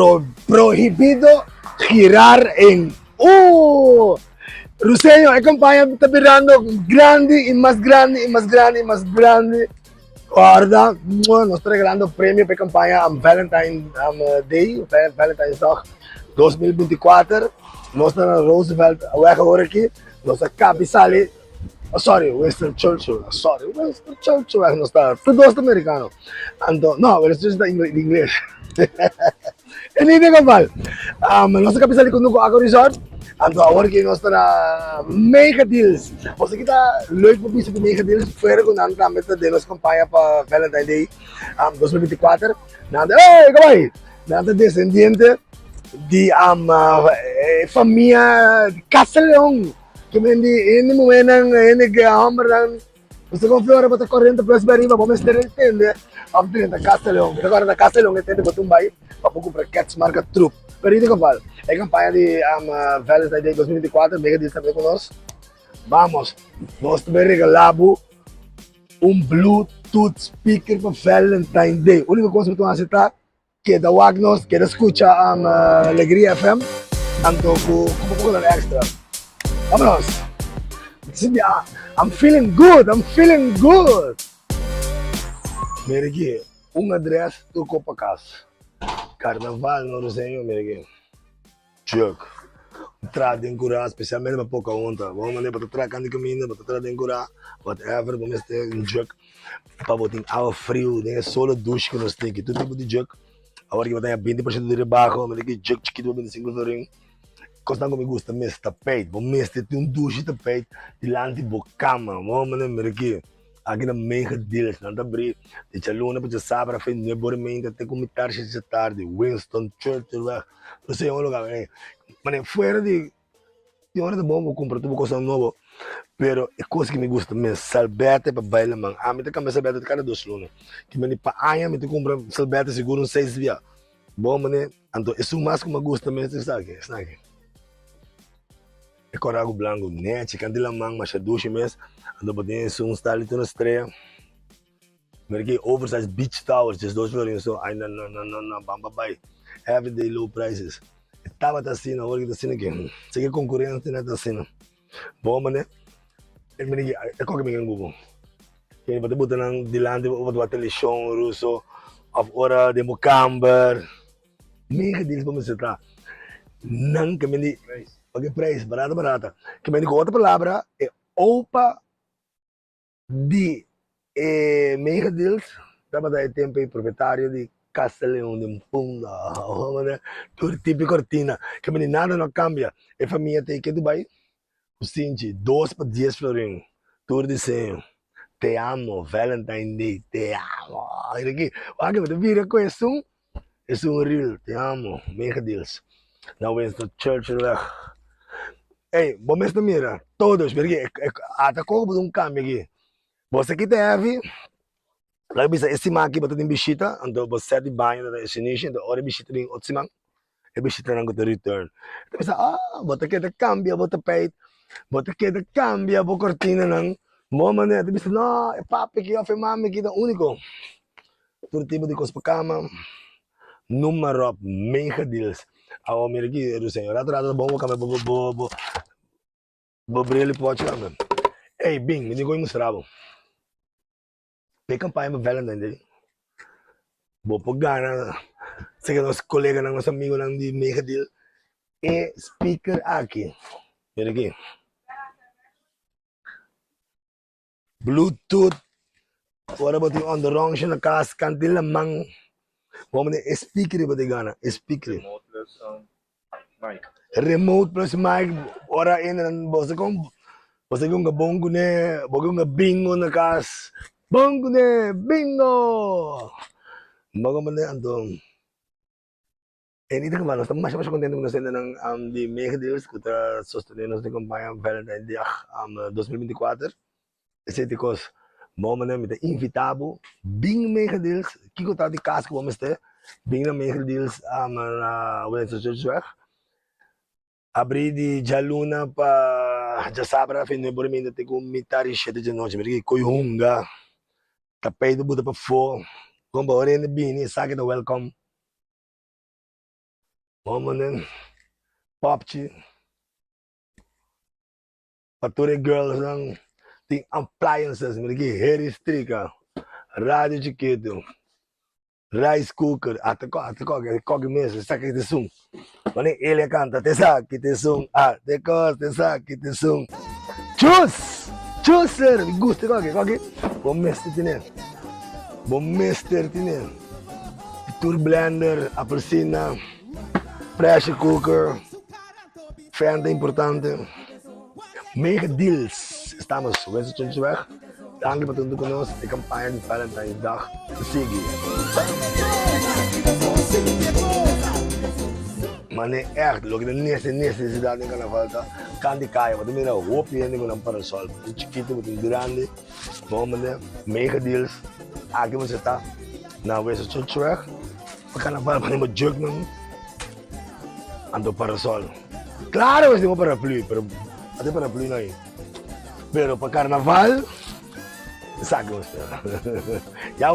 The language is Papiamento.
Pro, prohibido girar en U. Ruseño, e campaña ta birando grandi y mas grandi y mas grandi y mas grandi. Guarda, nos ta regalando premio pa e campaña um, Valentine um, Day, Valentine's Dag 2024. Nos ta na Roosevelt weg awor aki. Nos a capi sali, oh, sorry, Winston Churchill, sorry, Winston Churchill weg nos ta. Tur dos ta americano. Anto, no, Winston Churchill ta ingles. En ieder geval, nos a capi sali cu Aqua Resort. Anto awor ki nos ta na Mega Deals. Boso ki ta leuk pa bisa di Mega Deals, fuera cu nan tambe ta den nos campaña pa Valentine Day 2024. Nan ta, hey, kabai! Nan ta descendiente di e famia Casa Leon. Ki men di hende muhernan, hende hombernan. Bo kon flora bo ta 40 plus bai riba bo mester tende of drenta Casa Leon. Bo ta kòrda na Casa Leon e tende bo tumba ai pa bo kumpra kèts marka Troop. Pero ieder geval e kampaña di Valentine Day 2024 Mega Deals ta bini ku nos. Vamos, nos ta bai regalá bo un Bluetooth speaker pa Valentine Day. Úniko kos ku bo ta hasi ta Keda wak nos, keda skucha Alegria FM, anto ku ku poko nan extra. Vámonos! I'm feeling good, I'm feeling good! Mira aki, un adres tur kos pa kas. Karnaval no Ruseño, mira aki. Jug. Tra den kurá, spesialmente pa Pocahontas. Bo manera bo ta tra kant di kaminda, bo ta tra den kurá, whatever, bo mester un jug pa bo tin awa friu den e solo dushi ku nos tin aki. Tur tipo di jug. Awor ki bo ta haña 20% di rebaho, manera ki jug chikitu pa 25 florin. Kosnan ku mi gusta mes, tapeit. Bo mester tin un dushi tapeit dilanti bo kama. Bo manera mira aki. Aki na Mega Deals nan ta abri di djaluna pa djasabra afei nuebe ora i meinta te ku mitar shete dja tardi, Winston Churchill weg, no sé un lugar mane fuera di di ora ta bon bo kumpra tur bo kosnan nobo pero e kos ku mi gusta mes salbete pa bai laman ami ta kambia salbete kada dos luna ki mane pa aña mi ta kumpra salbete sigur un seis bia bo mane anto esun mas ku mi a gusta mes ta esaki esaki. E kòrda ku blanku nechi kanti laman masha dushi mes anto bo tin esun sta li tur na strea mira ki oversize beach towels 12 florin so ay no no no no ban pa bai everyday low prices e tabata asina awor ki ta asina ke si ke konkurensia no ta asina bo mane e mira ki e koke mi ken gugu ke bo ta buta nan dilanti bo ta wak televishon ruso of ora den bo kamber. Mega deals bo mester ta nan ke mende pa ke prijs barata barata ke mende ku otro palabra e opa di e mega deals tabata e tempo e propietario di Casa Leon den Punda tur tipo cortina ke mende nada no cambia e famia ta ke Dubai ku sinchi dos pa dies florin tur diseño te amo Valentine day te amo wak bo ta bira ku esun. Esun real, te amo, mega deals. Na Winston Churchill weg. Ey, bo mes ta mira, todos, mira aki, ata koko bo ta un cambio aki. Bo sa kita heavy, laga bisa e siman aki bo ta tin bishita, anto bo set di baño ta e shinishi, anto ora e bishita bin otro siman, e bishitanan ku ta return. Ta bisa, ah, bo ta keda cambia bo tapijt, bo ta keda cambia bo cortinanan, bo manera ta bisa, no, e papi aki of e mami aki ta unico. Tur tipo di kos pa kama, noem maar op, mega deals. Awor mira aki, Ruseño, rato rato ta bon bo kambia bo bo bo bo bril di pochi tambe. Ey, bin, mi tin ku mustra bo. P'e kampaña pa Valentine Day, bo por gana serka nos koleganan, nos amigonan di mega deal, e speaker aki. Mira aki. Bluetooth, ora bo tin onderonsje na kas kant di laman bo manda e speaker bo ta gana e speaker. Remote plus mic. Remote plus mic ora entra bo sa kon bo sa hunga bon kuné bo ke hunga bingo na kas bon kuné bingo bo manda anto. En ieder geval, nos ta masha masha contento cu nos hendenan di Mega Deals cu ta sostene nos den campaña Valentine Dag 2024. Esey ta e cos. Bo manera mi ta invita bo bin Mega Deals, kico ta di cas cu bo mester, bin na Mega Deals na Winston Churchillweg. Abri di djaluna pa djasabra fin nuebe ora i media te cu mitar i shete djanochi. Mira ki coy hunga, tapijt bo buta pafo, con bo ora hende bini esaki ta welcome. Homonen, popchi, pa tur e girlsnan tin appliances, mira ki heri strika, radio chikitu, rice cooker, ata ko ata ko e koki mes esaki ta esun, wanneer el a kanta ta esaki ta esun, ah ta e kos ta esaki ta esun, chus! Chus ser, mi gusta e koki, koki bo mester tene, bo mester tene, tur blender, apelsina, pressure cooker. Fan ta importante. Mega deals. Estamos Wensen Chunchweg. Danki pa tuntu ku nos. E kampaña di Valentine's Dag ta sigui. Mane ègt loke ta nese nesesidat den karnaval ta kant di kaya. Bo ta mira hopi hende ku nan parasòl. Bo tin chikitu, bo tin grandi. Bon mane mega deals. Aki bo ta na Wensen Chunchweg. Pa karnaval bo tin bo jùknan. Anto parasol. Claro que tengo paraplu, pero ate paraplu no hay. Pero pa carnaval, saque usted. Ya.